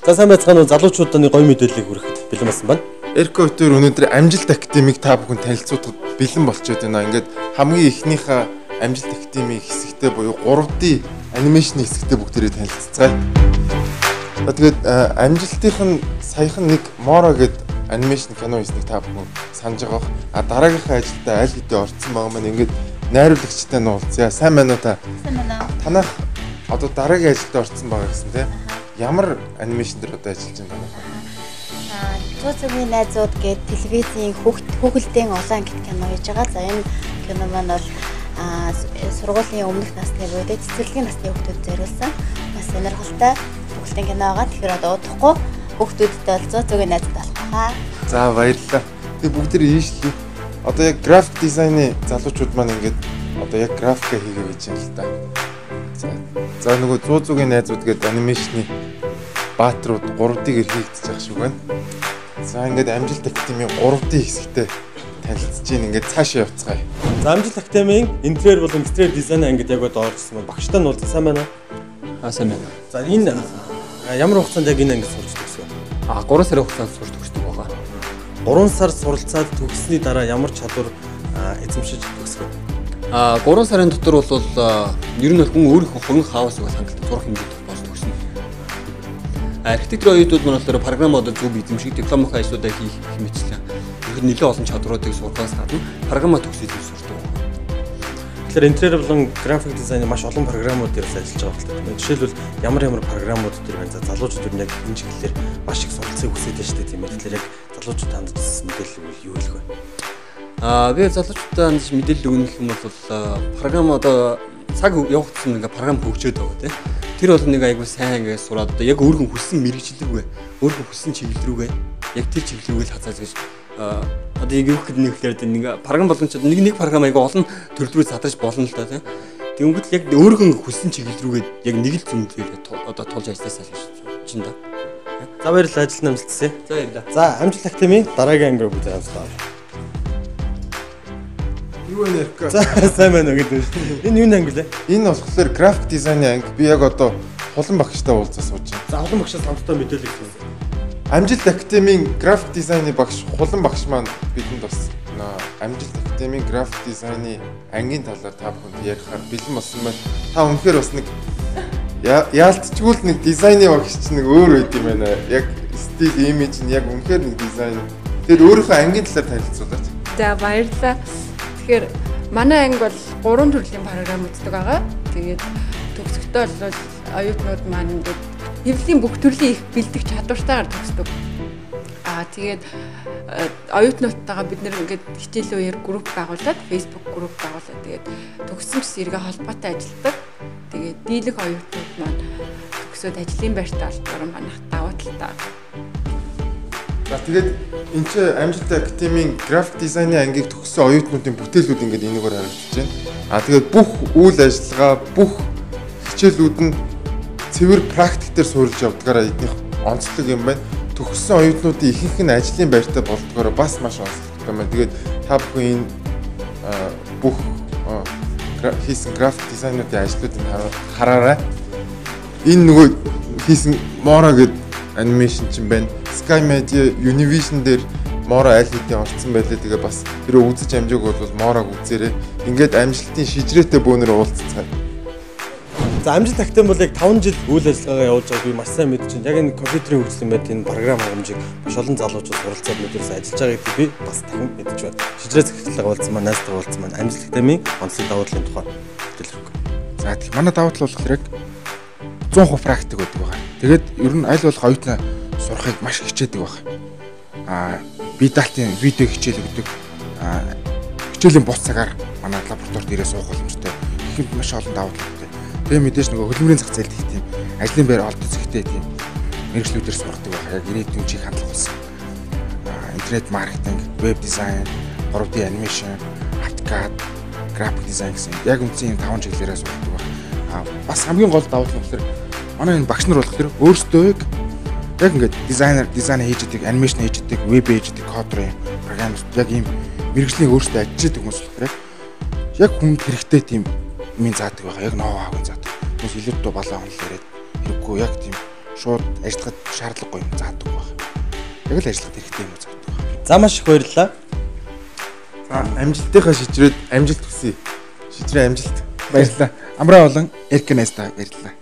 За сайн байцгаана уу, залуучуудаа нэг гоё мэдээллийг хүргэхэд бэлэн болсон байна. Эрко өтөр өнөөдөр Амжилт академиг та бүхэн танилцуулахад бэлэн болчиход байна. Ингээд хамгийн эхнийхээ Амжилт академийн хэсэгтээ буюу 3D анимашны хэсэгтээ бүгдээрээ танилцацгаая. За тэгээд Амжилтынх нь саяхан нэг Моро гэдэг анимашн кино хийснийг та бүхэн санаж байгаа бох. А дараагийнхаа ажилдаа аль хэдийн орцсон байгаа маань ингээд найруулагчтай нь уулзъя. Сайн байна уу та? Сайн байна уу. Танах одоо дараагийн ажилдаа орцсон байгаа гэсэн тийм. Ямар анимашн дээр одоо ажиллаж байна танах? Зүү зүгийн найзууд гээд телевизийн хүүхэлдэйн олон ангит кино хийж байгаа. За энэ кино маань бол сургуулийн өмнөх насны буюу цэцэрлэгийн насны хүүхдүүд зориулсан маш сонирхолтой хүүхэлдэйн кино байгаа. Тэгэхээр одоо удахгүй хүүхдүүдтэй бол зүү зүгийн найзууд болох байхаа. За баярлалаа. Тэгээ бүгдээр ийшлээ. Одоо яг график дизайны залуучууд маань ингээд одоо яг графика хийгээ гэж юм л та. За нөгөө зүү зүгийн найзууд гээд анимашны баатрууд 3D-гээр хийгдэж байгаа шиг байна. За ингээд Амжилт академийн 3D хэсэгтээ танилцж гин ингээд цаашаа явцгаая. За Амжилт академийн интерьер болон экстерьер дизайн ангид яг одоо орсон маань багштай нь уулзсан. Сайн байна уу? Аа сайн байна. За энэ ямар хугацаанд яг энэ ангид сурч төгсөв? 3 сарын хугацаанд сурч төгсдөг байгаа. 3 сар суралцаад төгссөний дараа ямар чадвар эзэмшиж төгсөх вэ? 3 сарын дотор бол ер нь хүн өөрийнхөө хувийн хаусыг хангалттай сурах хэмжээнд болж төгснө. Архитектурын оюутнууд маань болохоор програмуудад зөв эзэмших, дипломын ажлуудаа хийх хэмжээчлэн ерхэд нэлээд олон чадваруудыг сурахаас гадна програмаа төгсөж сурдаг. Тэгэхээр интерьер болон график дизайны маш олон програмууд дээр ажиллаж байгаа хэрэгтэй тийм ээ. Жишээлбэл ямар ямар програмууд дээр байна. За залуучууд ер нь яг энэ чиглэлээр маш их суралцахыг хүсэж байна шүү дээ тийм ээ. Тэгэхээр яг залуучууд хандж мэдээлэл өгвөл юу хэлэх вэ? Би залуучуудад хандж мэдээлэл өгнө гэх юм бол програм одоо цаг явах тусам ингээ програм хөгжөөд байгаа тийм. Тэр бол нэг айгүй сайн ингээ сураад одоо яг өөрхөн хүссэн мэргэжил рүүгээ, өөрхөн хүссэн чиглэл рүүгээ яг тэр чиглэл рүүгээ л хазааж гэж одоо яг юу гэхэд нэг хэлээр нэг програм болгон ч нэг програм айгүй олон төрөл рүү задраж болно л да тийм. Тэнгүүт л яг өөрхөн хүссэн чиглэл рүүгээ яг нэг л зүйн одоо тулж ажилласаа л гэж чинь да. За баярлалаа, ажил амжилтсаа. За баярлалаа. За Амжилт академийн дараагийн анги руу бүгд хамтдаа. Юу вэ Эрко? За сайн байна уу гэдэг шүү. Энэ юуны анги лээ? Энэ болохоор график дизайны анги. Би яг одоо Хулан багштай уулзаа сууж байна. За Хулан багшаас хамтдаа мэдээлэл өгсөн. Амжилт академийн график дизайны багш Хулан багш маань бидэнд бас Амжилт академийн график дизайны ангийн талаар та бүхэнд ярихаар бэлэн болсон байна. Та үнэхээр бас нэг яалтчгүй л нэг дизайны багш чинь нэг өөр байд юм байна. Яг стил, имиж нь яг үнэхээр нэг дизайн. Тэгэхээр өөрийнхөө ангийн талаар танилцуулаач. За баярлалаа. Тэгэхээр манай анги бол 3 төрлийн програм үздэг байгаа. Тэгээд төгсөхдөө бол оюутнууд маань ингээд хэвлэлийн бүх төрлийн их бэлдэх чадвартайгаар төгсдөг. Тэгээд оюутнуудтайгаа бид нэр ингээд хичээлийн үеэр групп байгуулад, Facebook групп байгуулад тэгээд төгссөн гэсэн эргээ холбоотой ажилладаг. Тэгээд дийлэх оюутнууд маань төгсөөд ажлын байртаа олдоор манайх давуу талтай. За тэгээд энэ чинь Амжилт академийн график дизайны ангийг төгссөн оюутнуудын бүтээлүүд ингээд энэгээр харагдаж байна. Тэгээд бүх үйл ажиллагаа, бүх хичээлүүд нь цэвэр практик дээр суурилж явдгаараа эднийх онцлог юм байна. Төгссөн оюутнуудын ихэнх нь ажлын байртай болдгоороо бас маш онцлогтой байна. Тэгээд та бүхэн энэ бүх хийсэн график дизайнуудын ажлуудыг хараарай. Энэ нөгөө хийсэн Моро гэдэг анимашн чинь байна. Sky Media Univision дээр Моро аль хэдийн орцсон байлээ. Тэгээ бас хэрвээ үзэж амжаагүй бол Морог үзээрэй. Ингээд амжилтын шижрээтэй бөөнөр уулзцгаая. За Амжилт академи бол яг 5 жил үйл ажиллагаагаа явуулж байгааг би маш сайн мэдэж байна. Яг энэ компьютерийн хөгжлийн байд энэ програм хангамжийг маш олон залуучууд суралцаад мэдээлсэн ажиллаж байгаа гэдгийг би бас дахин мэдэж байна. Шижрээ захирлага уулзсан маань, найзтайгаа уулзсан маань Амжилт академийн онцлог давуу талын тухай мэдээлэл өгье. За тэгэхээр манай давуу тал болохоор яг 100% практик байдаг байгаа. Тэгээд ер нь аль болох оюутнаа сурахыг маш хичээдэг байна. Би даалтын видео хичээл өгдөг. Хичээлийн бус цагаар манай лабораторид ирээ суух боломжтой. Ихэнд маш олон давуу талтай. Тэгээ мэдээж нөгөө хөдөлмөрийн зах зээлд их тийм ажлын байр олдох зэгтэй тийм мэргэжлүүдээр сургадаг байх. Яг ирээдүйн чиг хандлага болсон. Интернет маркетинг, веб дизайн, 3D анимашн, AutoCAD, график дизайн гэсэн яг үндсэн юм 5 чиглэлээрээ сургадаг байх. Бас хамгийн гол давуу тал нь болохоор манай энэ багш нар болохоор өөрсдөө яг ингээд дизайнер, дизайн хийж идэг, анимашн хийж идэг, веб хийж идэг, кодер юм, программист яг ийм мэргэжлийн өөрсдөө ажиллаж идэг хүмүүс болохоор яг хүнд хэрэгтэй тийм юм заадаг байгаа. Яг ноу хавыг заадаг. Хүмүүс илүү дуу балаа онол яриад хэрэггүй яг тийм шууд ажиллахад шаардлагагүй юм заадаг баг. Яг л ажиллахад хэрэгтэй юм заадаг баг. За маш их баярлалаа. За амжилтынхаа шижрээд амжилт хүсье. Шижрээ амжилт. Баярлалаа. Амраа болон Эркэнэста баярлалаа.